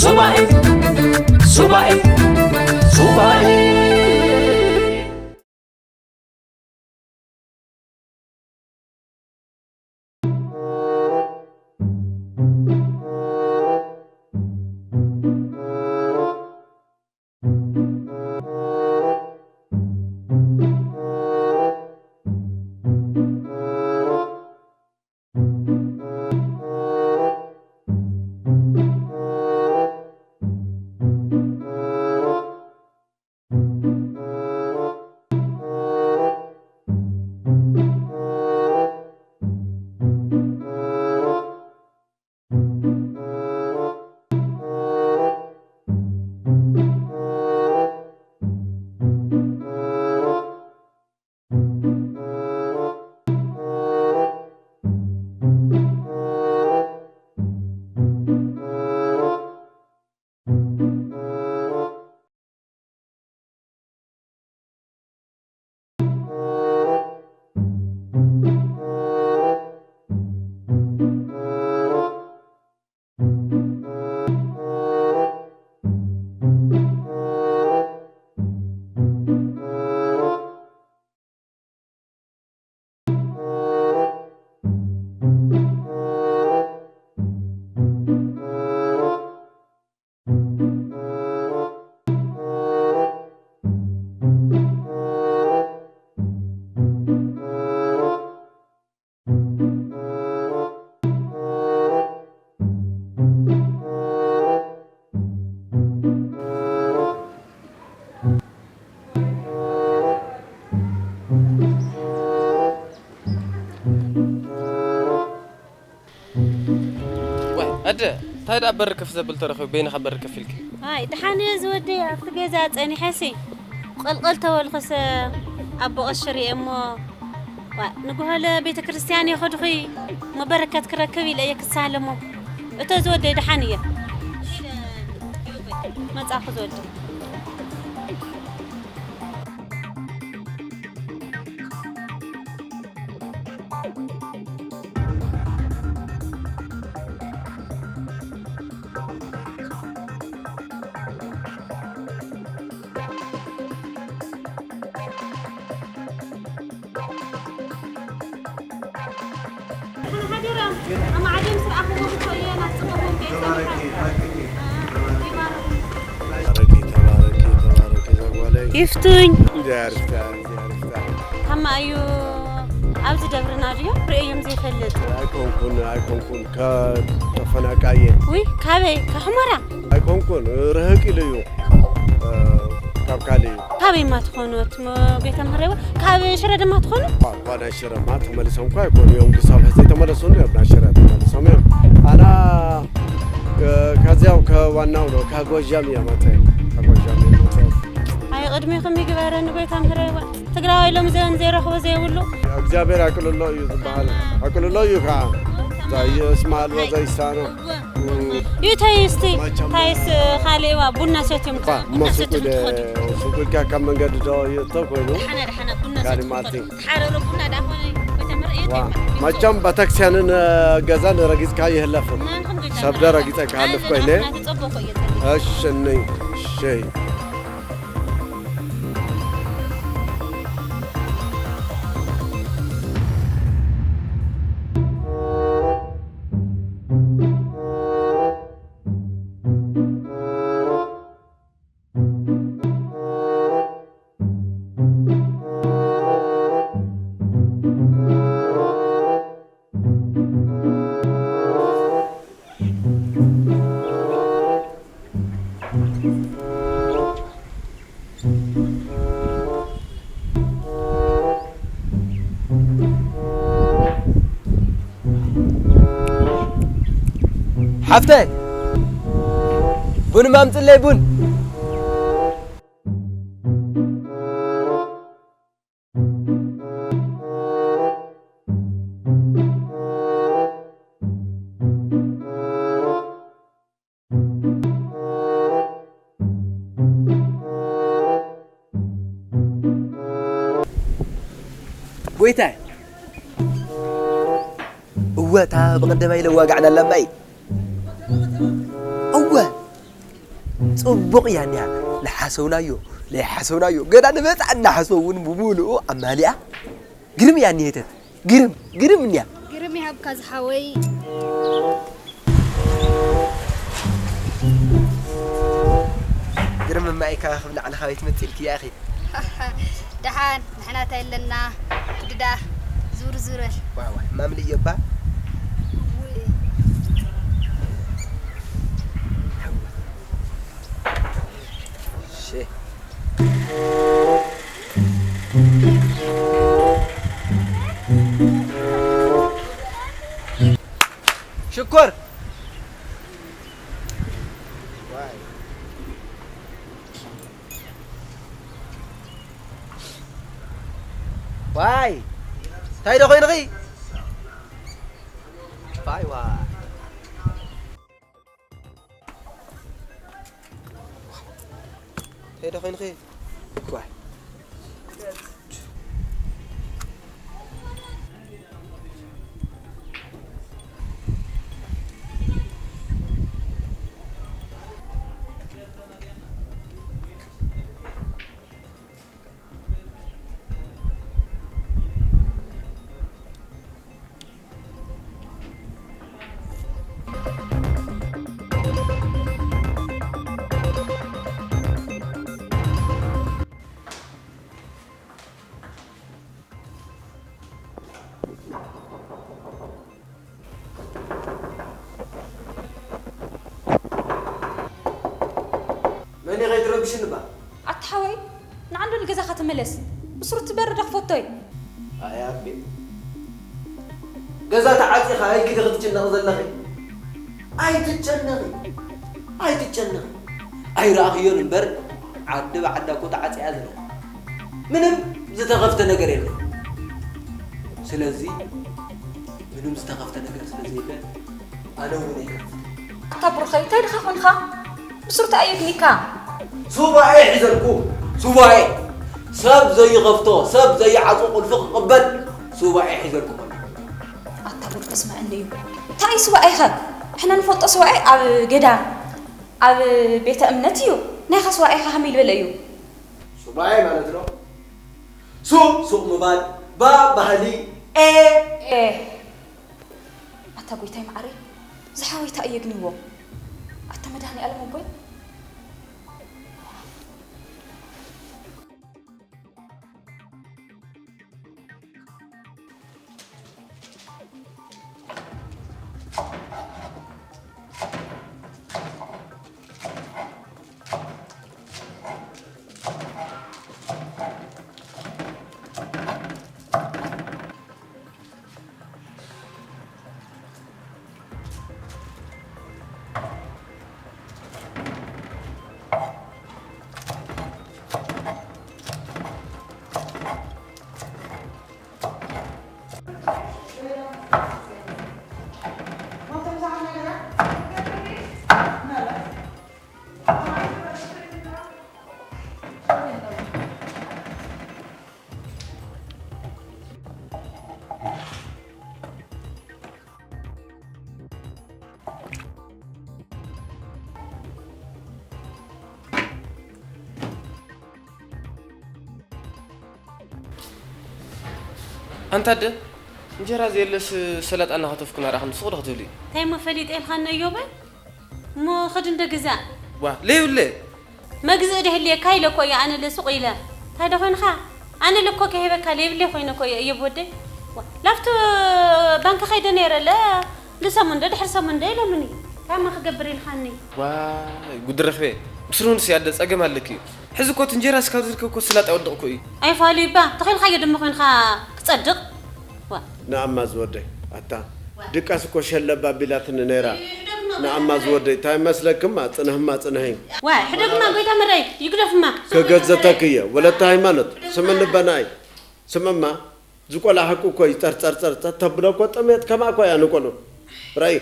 ሱባኤ ሱባኤ ሱባኤ። ዋይ፣ ኣደ፣ እንታይ ደኣ በሪ ከፍ ዘብል ተረኺቡ፣ በይንኻ በሪ ከፍ ኢልኪ? ኣይ፣ ደሓን እየ ዝወደይ፣ ኣብቲ ገዛ ጸኒሐሲ። ቆልቆል ተበልኩሰ፣ ኣቦ ቀሺ ርእየ እሞ፣ ዋ፣ ንግሆ ለቤተ ክርስቲያን እየ ከድኹ፣ እሞ በረከት ክረክብ ኢለ እየ ክሳለሞ። እቶ ዝወደይ፣ ደሓን እየ። መጻኹ ዝወደይ። ሓደራ፣ ኣማዕድዮም ስርኣኹዎ ብቻ እየ ናፍጽመኩም ከይጸንሓ። ተባረኪ፣ ተባረኪ፣ ተባረኪ፣ እዛ ጓለይ። ይፍቱኝ። እግዚኣብሔር ይፍታ፣ እግዚኣብሔር ይፍታ። ከማ እዩ ኣብዚ ደብርና ድዮ ርእዮም ዘይፈልጥ? ኣይኮንኩን፣ ኣይኮንኩን፣ ከ-፣ ተፈናቃየ። ውይ፣ ካበይ? ከሑመራ? ኣይኮንኩን፣ ርህቅ ኢሉ እዩ፣ እ፣ ካብ ካልእ እዩ። ካበይማ ትኾኑ? እሞ ጎይታ ምህረይዎ፣ ካብ ሽረ ድማ ትኾኑ? እኳ፣ እኳ ናይ ሽረማ ተመሊሶም እኳ ኣይኮኑ እዮም፣ ክሳብ ሕዚ ተመለሱ እዮም፣ ናይ ሽረ ተመሊሶም እዮም። ኣና፣ እ፣ ከዚያው ከዋናው ነው፣ ከጎጃም እየ መጸ፣ ከጎጃም እየ መጸ። ኣይ፣ ቅድሜኹም ይግበረኒ ጎይታ ምህረይዎ። ትግራዋይ ሎም ዘን ዘይረኽቦ ዘይብሉ። እግዚኣብሔር ኣቅልሎ እዩ ዝበሃል። ኣቅልሎ እዩ ከዓ። ዛየስ ማልቦ ዘይሳኖ። እዩ ታይ እስቲ፣ መቸም ታይስ፣ ካልእዋ ቡና ሰትዮም ባ፣ ቡና እሞ ሱቅ ሰትዮም ኢለ፣ ትኸዱ። ሱቅ ኢልካ ካብ መንገዲ ዶ ይእቶ ኮይኑ? ደሓና፣ ደሓና፣ ቡና ካሊእ ሰትዮም ማቲ። ትኸዱ። ሓረሎ ቡና ዳ ኾነ፣ መጀመርያ እዩ ዋ፣ ታይ መቸም ቤተክርስቲያንን፣ እ፣ ገዛን ረጊጽካ ይህለፍን። ማንኩም ገዛ ሰብ ዶ ረጊጸ ክሃልፍ ኣነ ኮይነ? ናተይ ጸበኹ እየ ዘለ። እሺ፣ እነይ፣ እሺ። ሓፍተይ፣ ቡን ማምፅለይ፣ ቡን። ጎይታይ፣ እወ፣ እታ ብቐደማይ ኢለ ዋጋዕና ኣላ እምበይ። እወ፣ ጽቡቕ እያ እኒኣ። ለሓሰውናዮ ለይሓሰውናዮ ገና ንመጻ እናሓሰቡ እውን ብምሉኡ ኣማሊኣ። ግርም እያ እኒሄተት። ግርም ግርም እኒኣ። ግርም ይሃብካ ዝሓወይ። ግርም እማ ኢካ ክብላዕ ለኻበይ ትመጽእ ኢልክያ ኢኺ? ደሓን ንሕና እንታይ ኣለና? ክድዳ ዙር ዙር በል። ዋይ ዋይ ማምልእ እዮባ። ውይ። ሼ። ሽኮር። ዋይ እንታይ ዶ ኮይንኺ? ዋይ ዋይ እንታይ ዶ ኮይንኺ? ዋይ መን ኢኻ ይትረብሽኒ እባ? ኣታ ሓወይ፣ ንዓ እንዶ ንገዛኻ ተመለስ። ብስሩ ትበር ዶ ክፈቶ እዩ? ኣይ ኣቢ፣ ገዛ ተዓጺኻ ኣይኪዲ ክትጭነቕ ዘለኺ? ኣይትጨነቒ፣ ኣይትጨነቒ። ኣይረኣኽዮን እምበር ዓዲ ብዓዳ እኮ ተዓጺያ ዘላ። ምንም ዝተኸፍተ ነገር የለን። ስለዚ ምንም ዝተኸፍተ ነገር ስለ ዘየለ ኣነ እውን ኣይከፍትን። ኣታ ብሩኸይ፣ እንታይ ድኻ ኾንኻ? ብስሩ ተኣየግኒካ። ሱባኤ ሒዘልኩ፣ ሱባኤ። ሰብ ዘይኸፍቶ፣ ሰብ ዘይዓጾ ቁልፊ ክቕበል ሱባኤ ሒዘልኩ ከሎ። ኣታ ጉድ ክስምዐኒ እዩ። እንታይ እዩ ሱባኤ ኸ? ንሕና ንፈልጦ ሱባኤ ኣብ ገዳም፣ ኣብ ቤተ እምነት እዩ። ናይኻ ሱባኤ ኸ ከመይ ዝበለ እዩ? ሱባኤ ማለት ነው። ሱ፣ ሱቕ ምባል፣ ባ፣ ባህሊ፣ ኤ፣ ኤ። ኣታ ጎይታይ መዓረይ፣ ዝሓወይ እንታይ እየ ግንዎ? ኣታ መድሃኒኣለም ኣቦይ። ኣንታ ኣደ፣ እንጀራ ዘየለስ ሰላጣ እናኸተፍኩ እናረኣኽኒ ሱቕ ዶ ክትብሊ? እንታይ እሞ ፈሊጠ ኢልካኒ እዮበ? እሞ ኽድ እንደ ገዛ። ዋ፣ ለይብለ። መግዝኢ ዶ ይህልየካ ኢለ እኮ እየ ኣነ ለሱቕ ኢለ። እንታይ ዶ ኾይንኻ? ኣነ ለኮ ከይህበካ ለይብለ ኮይነ እኮ እየ እዮብ ወደይ። ዋ፣ ላፍቶ ባንክ ኸይደ ነይረ ለ ልሰሙን ዶ ድሕሪ ሰሙን ዶ ኢሎምኒ። እንታይ እሞ ክገብር ኢልካኒ? ዋይ፣ ጉድ ረኽበ። ብስሩንስ ያደ ጸገም ኣለኪ እዩ። ሕዚ እኮ እቲ እንጀራ እስካብ ዝርከብ እኮ ስላጥ ኣይወድቕ እኮ እዩ። ኣይፋልዩ እባ፣ ተኺልካዮ ድማ ኮይንካ ክጸድቕ። ዋ። ንኣማ ዝወደይ፣ ኣታ፣ ዋ። ድቃስ እኮ ሸለብ ኣቢላትኒ ነይራ። እዩ፣ ደግሞ ንኣማ ዝወደይ፣ እንታይ መስለክማ? ጽንህማ ጽንህ እዩ። ዋ፣ ሕደግማ ጎይታ መራይ፣ ይግደፍማ። ክገዘተክ እየ፣ ወለተ ሃይማኖት፣ ስምኒ በናይ። ስምማ፣ ዝቆልዓ ሓቁ እኮ እዩ፣ ጸር፣ ጸር፣ ጸር፣ ጸር ተብሎ እኮ ጥሜት ከማ እኮ እያ ንቆልዑ። ራእይ፣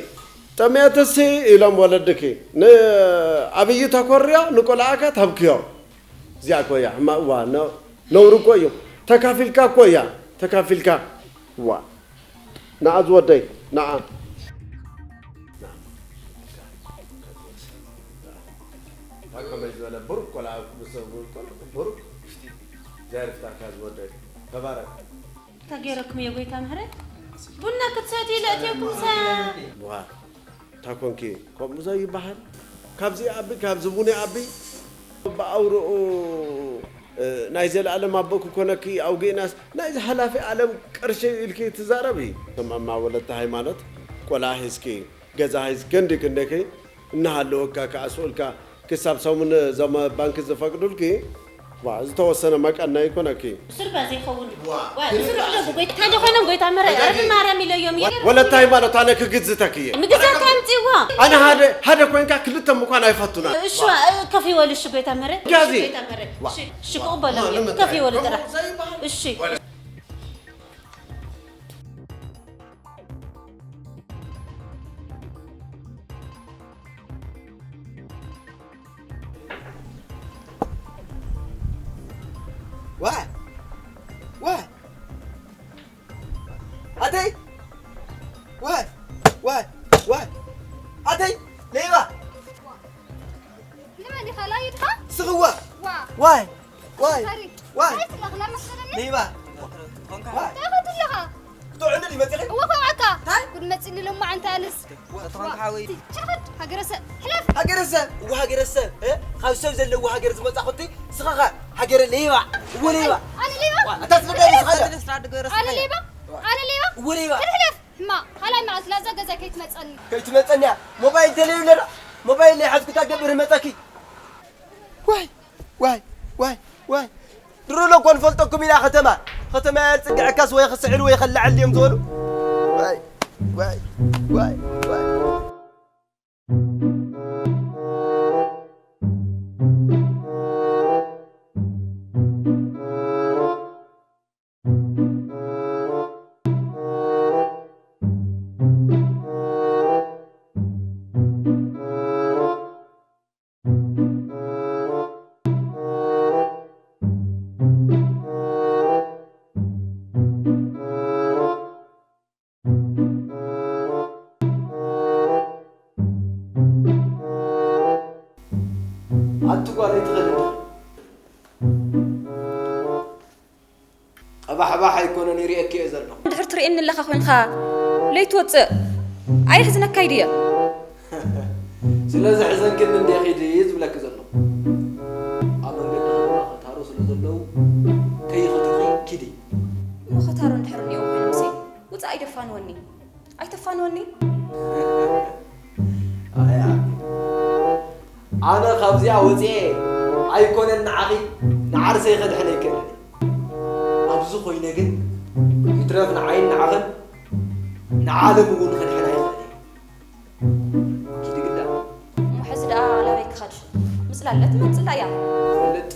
ጥሜትሲ ኢሎም ወለድኪ፣ ንኣብዪ ተኮርዮ፣ ንቆልዓካ ተብክዮ። እዚኣ እኮ እያ፣ ሕማቕ፣ እዋ፣ ነ-፣ ነውሪ እኮ እዩ። ተካፊልካ እኮ እያ፣ ተካፊልካ። እዋ፣ ንዓ ዝወደይ፣ ንዓ። ንዓ። ከመይ ዝበለ ብሩክ ቆልዓ ምስ ብሩክ ቆልዓ ብሩክ። እግዚኣብሔር ይፍታካ ዝወደይ። ተባረክ። እንታይ ገይረኩም እየ ጎይታ ምህረት? ቡና ክትሰትዩ ኢለ እትየኩም ሰ- ዋ፣ እንታይ ኮንኪ? ከምኡ ዘይበሃል። ካብዚ ኣቢ፣ ካብዚ ቡኒ ኣቢ። ብኣውርኡ፣ እ፣ ናይ ዘለኣለም ኣቦ ክኮነኪ ኣውጌናስ፣ ናይዚ ሃላፊ ዓለም ቅርሺ ኢልኪ ትዛረቢ። ከም ኣማ ወለተ ሃይማኖት፣ ቆልዓ ሒዝኪ፣ ገዛ ሒዝኪ፣ ክንዲ ክንደኪ እናሃለወካ ከኣ ስኡልካ ክሳብ ሰሙን እዞም ባንክ ዝፈቅዱልኪ፣ ዋ፣ ዝተወሰነ መቀና ይኮነኪ። ብስርባ ዘይኸውን። ዋ፣ ዋ፣ ብስርባ ዶ ጎይታ፣ እንተ ኮይኖም ጎይታ መረ-፣ ኣረ ብማርያም ኢለዮም እየ። ወለተ ሃይማኖት፣ ኣነ ክግዝተኪ እየ። ምግዛት ኣምጽእዎ። ኣነ ሓደ፣ ሓደ ኮይንካ ክልተ ምኳን ኣይፈቱና። እሺ፣ ዋ፣ እ፣ ከፍ ይበሉ፣ እሺ፣ ጎይታ መረ-፣ ጋዚ። እሺ፣ ጎይታ መረ-፣ ዋ፣ እሺ፣ እሺ፣ ዋ፣ ክቕበሎም ዋ፣ እዮም። ንምንታይ? ከፍ ይበሉ ከምኡ ጥራሕ። ዘይበሃል። እሺ። ወለ- ዋይ! ዋይ! ኣደይ! ዋይ! ዋይ! ዋይ! ኣደይ! ሌባ! ንመን ኢኻ? ላይድኻ? ስኽዋ! ዋ! ዋይ! ዋይ! ፈሪ! ዋይ! እንታይ ትለኽላ መስለኒ? ሌባ! ዋይ! እንታይ ኸትለኻ? ክትጥዕኒ ድዩ መፂኺ? እወ፣ ከምዓካ። እንታይ? ጉድ መፂኒ ሎማዓንቲ ኣነስ። ተኾንካ ሓወይ። ቻኸድ፣ ሃገረሰብ፣ ሕለፍ። ሃገረሰብ፣ እወ፣ ሃገረሰብ፣ እ? ካብ ሰብ ዘለዎ ሃገር ዝመፃኹቲ፣ ስኻ ኸ ሃገረ ሌባ፣ እወ፣ ሌባ። ኣነ ሌባ? ዋ፣ ኣታ ዝፈዳ ስኻ ኸ? ኣነ ሌባ? ኣነ ሌባ? እወ፣ ሌባ። ሕለፍ፣ ሕለፍ። ሕማ፣ ካልኣይ መዓልቲ ላዛ ገዛ ከይትመፀኒ። ከይትመፀኒ እያ። ሞባይል ተለዩ ኣለና። ሞባይል ናይ ሓዝኩታ ገብር መፀኪ። ዋይ፣ ዋይ፣ ዋይ፣ ዋይ። ድሮ ሎ እኮ ንፈልጠኩም ኢና ከተማ። ከተማ እያ ዝጽግዐካስ ወይ ክስዕር ወይ ከለዓል እዮም ዝበሉ። ዋይ፣ ዋይ፣ ዋይ፣ ዋይ። ኣቲ ጓል ኣይትኸድን። ቀባሕባሕ ኣይኮነን፣ ይርእየኪ እየ ዘለኹ። እንድሕር ትርእየኒ ኣለኻ ኮይንካ ለይትወፅእ ኣየሕዝነካይ ድየ? ስለ ዘሕዘንክኒ እንድየ ኺዲ ዝብለኪ ዘለኹ። ኣብ መንገድኺ ድማ ኸታሮ ስለ ዘለዉ ከይኸዱኺ ኪዲ። እሞ ኸታሮ እንድሕር እኒኦ ኮይኖምሲ ውፃእ ኣይደፋንወኒ። ኣይተፋንወኒ። ኣያ፣ ኣነ ካብዚኣ ወፂኤ ኣይኮነን ንዓኺ ንዓርሰይ ከድሕን ኣይክእልን። ኣብዚ ኮይነ ግን ይትረፍ ንዓይን ንዓኽን ንዓለም እውን ከድሕን ኣይኽእል እየ። ኪዲ ግዳ። እሞ ሕዚ ደኣ ናበይ ክኸድ? ምፅላል ትመፅእ እያ። ፈልጥ።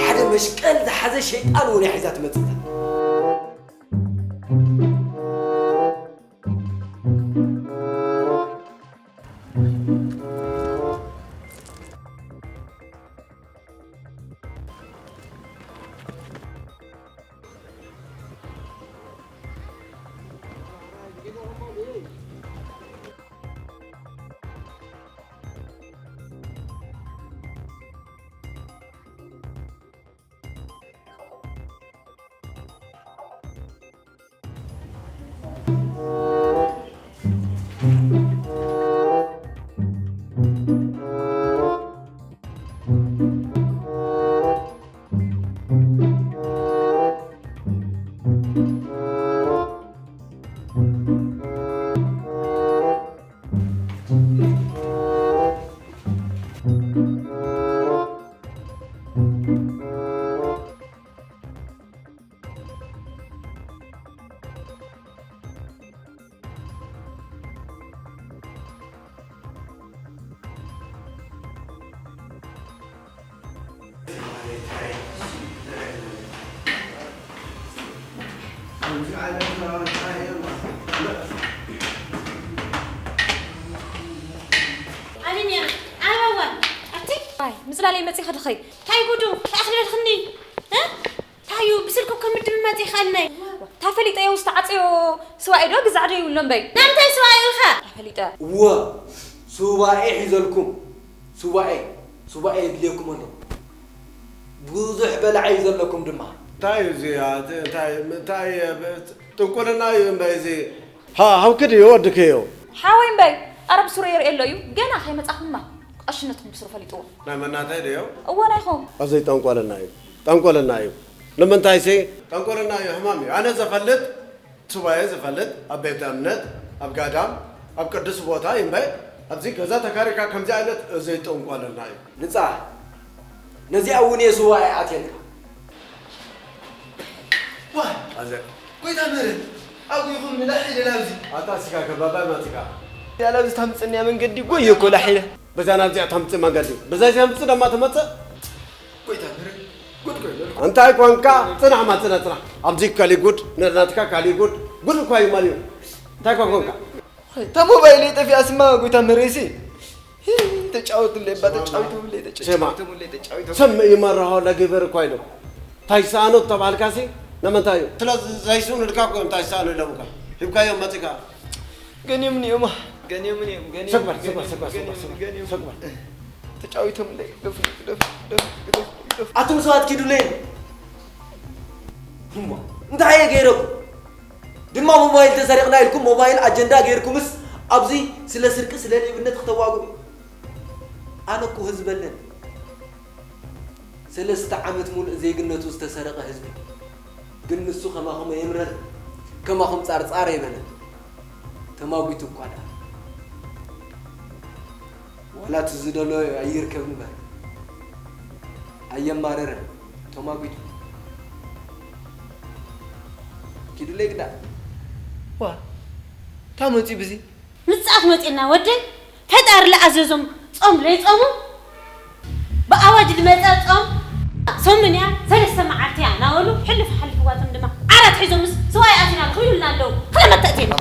ሓደ መሽቀል ዝሓዘ ሸይጣን እውን እያ ሒዛ ትመፅእ። ኣሚን እያ። ኣበባ፣ ኣቲ። ኣይ፣ ምጽላለይ መጺኻ ድኸይ? ታይ ጉዱ? ኣኽሊ በልኽኒ? እ? ታዩ ብስልኪ እኮ ምድምማጽ ይኸኣልናይ። ታፈሊጠዮ ዝተዓጽዮ ስዋኤ ዶ ግዛዕ ዶ ይብሎ እምበይ? ናምንታይ ስዋኤ ኢልካ? ታፈሊጠ። እወ፣ ሱባኤ ሒዘልኩም። ሱባኤ ሱባኤ የድልየኩም ኣሎ። ብዙሕ በላዒ እዩ ዘለኩም ድማ። እንታይ እዩ እዚ? ኣቲ እንታይ እንታይ ጥንቁልና እዩ እምበይ እዚ? ሃ ሃውክድ እዩ ወድክዮ። ሓወይ እምበይ ኣረ ብስሩ የርእየሎ እዩ። ገና ከይመጻኹማ ቀሽነትኩም ብስሩ ፈሊጥዎ። ናይ መናታይ ድዮ? እዎ ናይኹም። ኣዘይ ጠንቆልና እዩ። ጠንቆልና እዩ። ንምንታይ ሲ? ጠንቆልና እዩ፣ ሕማም እዩ። ኣነ ዘፈልጥ ሱባኤ ዝፈልጥ ኣብ ቤተ እምነት ኣብ ጋዳም ኣብ ቅዱስ ቦታ ይንበይ ኣብዚ ገዛ ተካሪካ ከምዚ ዓይነት ዘይጠንቋለልና እዩ። ንጻ ነዚኣ እውን እየ ሱባኤ ኣትየልካ። ዋ ኣዘ ጎይታ ምህረት ኣብ ይኹን ንላሕ ኢለ ናብዚ ኣታ ስጋ ከባባይ ማቲካ ያላብዚ ታምፅንያ መንገዲ ጎየ እኮ ላሕ ኢለ በዛ ናብዚኣ ታምፅእ መንገዲ በዛ ታምፅእ ደማ ትመፅእ ጎይታ ምህረት ጉድ ኮይነልኩ። እንታይ ኮንካ? ጽናሕማ ጽናሕ ጽናሕ። ኣብዚ ካሊ ጉድ፣ ንናትካ ካሊ ጉድ። ጉድ እኳ እዩ ማልዩ። እንታይ ኮ ኮንካ? እታ ሞባይለይ ጠፊኣስማ ጎይታ ምህረይሲ። ሂ፣ ተጫወትለይ እባ፣ ተጫዊቶምለይ፣ ስማ። ተጫዊቶምለይ፣ ተጫዊቶም። ስም ይመርሖ ለግብር እኳ ኢሉ። እንታይ ይሰኣኑ ተባህልካሲ? ነመንታይ እዩ? ስለ ዘይስእኑልካ እኮ እዮም እንታይ ይሰኣኑ ኢሎምካ። ሂብካዮም መጺካ። ገንዮምኒ እዮም ገንዮምኒ እዮም ገንዮም- ሰግበር፣ ሰግበር፣ ገንዮም- ሰግበር፣ ገንዮም- ሰግበር፣ ገንዮም- ሰግበር። ገንዮም- ሰግበር። ተጫዊቶምለይ ግደፉ ግደፉ ግደፉ ግደፉ ግደፉ ኣቱም ሰባት ኪዱለይ እሞ እንታይ እየ ገይረኩም ድማ ሞባይል ተሰሪቕና ኢልኩም ሞባይል ኣጀንዳ ገይርኩምስ ኣብዚ ስለ ስርቂ ስለ ሌብነት ክተዋግኡ ኣነ እኮ ህዝቢ ኣለኒ ሰለስተ ዓመት ሙሉእ ዜግነቱ ዝተሰረቐ ህዝቢ ግን ንሱ ከማኹም ኣየምረረን ከማኹም ጻርጻር ኣይበለን ተማጒቱ እኳ ደኣ ዋላ እቲ ዝደለዮ ኣይርከብ እምበር ኣየማርረን ተማጒቱ ኪዱለይ ግዳ ዋ እንታይ መፂኡ ብዚ ምጽኣት መጺእና ወደይ ፈጣሪ ለኣዘዞም ጾም ለይጾሙ ብኣዋጅ ልመጸ ጾም ሰሙን እያ ሰለስተ መዓልቲ እያ እናበሉ ሕልፍ ሓሊፍዋቶም ድማ ዓራት ሒዞምስ ስዋ ይኣትዩና ኣለኹ ይብሉና ኣለዉ ክለመተእቴና